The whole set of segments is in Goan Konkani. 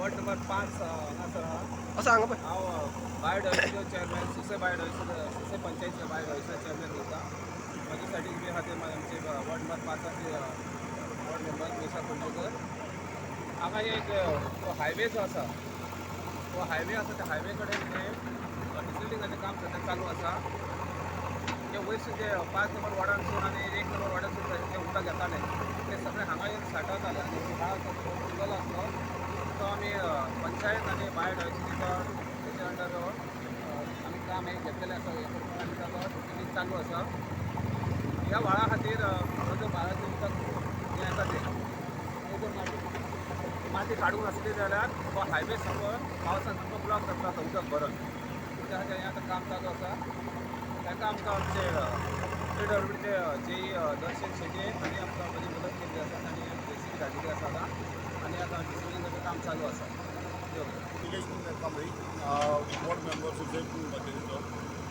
वॉर्ड नंबर 5 हांगासर आहा. असो हांगा पळय. हांव बायोडायवर्सिटीचो चेअरमॅन, सुसे बायोडायवर्सिटी, सुसे पंचायतीचो बायोडायवर्सिटी चेअरमॅन उरता. म्हजे सायडीक बी आहा ते आमचे वॉर्ड नंबर 5चे वॉर्ड मेंबर निशा खोंडेकर. हांगा एक हायवे जो आसा, तो हायवे आसा, त्या हायवे कडेन हे डिसिलिंगाचें काम सद्या चालू आसा. ते वयरसून जे 5 नंबर वॉर्डांसून आनी 1 नंबर वॉर्डांसून जे उदक येतालें ते सगळें हांगा येवन साठवताले आनी व्हाळ फुललेलो आसलो. तो आमी पंचायत आनी बायोडायवर्सिटीचो तेच्या अंडर आमी काम हें घेतलेलें आसा. हें करपाक आनी ताचो डिसिलिंग चालू आसा. ह्या व्हाळा खातीर हो जो व्हाळाचें उदक जें आसा तें जर माती माती काडूंक नासली जाल्यार हो हायवे सामको पावसान सामको ब्लॉक जातलो आतां उदक भरून. त्या खातीर हें आतां काम चालू आसा. ताका आमकां आमचे पीडब्ल्यूडीचे जेई दर्शन शेट्ये हांणी आमकां बरी मदत केल्ली आसा. तांणी जेसीबी धाडिल्ली आसा आतां आनी आतां डिसिलिंगाचें काम चालू आसा. निलेश कांबळी, वॉर्ड मेंबर, सुसें पंचायतीचो.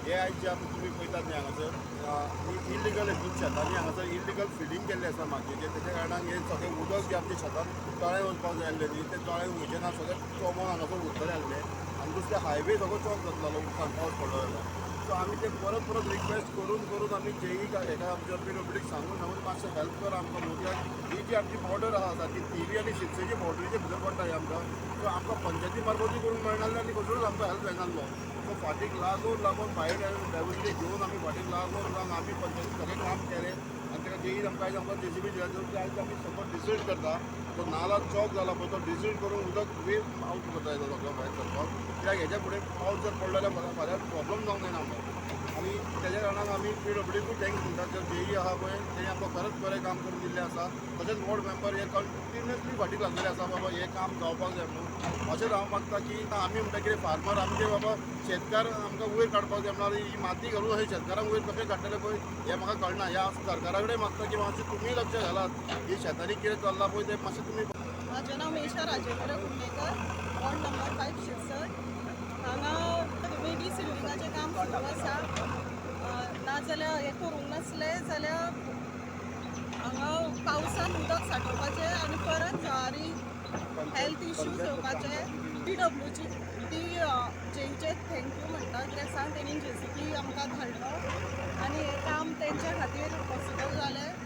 हे आयज जे आतां तुमी पळयतात न्ही, हांगासर इलिगल हितून शेतांनी हांगासर इलिगल फिडींग केल्लें आसा मातयेचें. तेच्या कारणान हें सगळें उदक जें आमच्या शेतान तळ्यान वचपाक जाय आसलें न्ही, तें तळ्यान वयचें ना, सगळें चोमोन हांगासर उरतलें आसलें आनी दुसरें हायवे सगळो चॉक जातलो उदकान पावस पडलो जाल्यार. सो आमी ते परत परत रिक्वेस्ट करून करून आमी जेई हेका आमच्या पीडब्ल्यूडीक सांगून सांगून मातशें हेल्प कर आमकां म्हणून. कित्याक ही जी आमची बॉर्डर आसा ती थिवी आनी शिरसेची बॉर्डरीच्या भितर पडटा ही आमकां. सो आमकां पंचायती मार्फतूय करूंक मेळनासलें आनी कसलोच आमकां हेल्प जायनासलो. सो फाटीक लागून लागून बायोडायवर्सिटी घेवन आमी फाटीक लागून लागून आमी पंचायती सगळें काम केलें आनी ताका जेई आमकां आयज आमकां जेसीबी दिल्या. ते आयज आमी सगळो डिसिल्ट करता. तो नाला चॉक जाला पळय, तो डिसिल्ट करून उदक वे आवट करता येता सगळो भायर सरपाक. कित्याक हेच्या फुडें पावस जर पडलो जाल्यार फाल्यां प्रॉब्लम जावंक जायना आमकां. आनी तेज्या कारणान आमी पीडब्ल्यूडीकूय thanks म्हणटा. जे जेई आहा पळय, तेणी आमकां खरेंच बरें काम करून दिल्लें आसा. तशेंच वॉर्ड मेंबर हे कंटिन्युअसली फाटीक लागलेले आसा, बाबा हें काम जावपाक जाय म्हणून. अशेंच हांव मागता की आमी म्हणटा कितें फार्मर आमचे बाबा शेतकार आमकां वयर काडपाक जाय म्हणल्यार ही माती घालून अशें शेतकारांक वयर कशें काडटले पळय हें म्हाका कळना. ह्या सरकारा कडेन मागता की मातशें तुमी लक्ष घालात, ही शेतांनी कितें चल्लां पळय तें मातशें तुमी. म्हजें नांव मेशा राजेंद्र कुंडेकर, वॉर्ड नंबर 5, शिरसर. हांगा तुमी डिसिल्टिंगाचें काम सुरू आसा. नाजाल्यार हें करूंक नासलें जाल्यार हांगा पावसान उदक सांठोवपाचें आनी परत जळारी हेल्थ इश्यूज येवपाचे. पीडब्ल्यूची ती जेईचे thank you म्हणटा, कित्याक सांग, तेणी जेसीबी आमकां धाडलो आनी हें काम तेंच्या खातीर पॉसिबल जालें.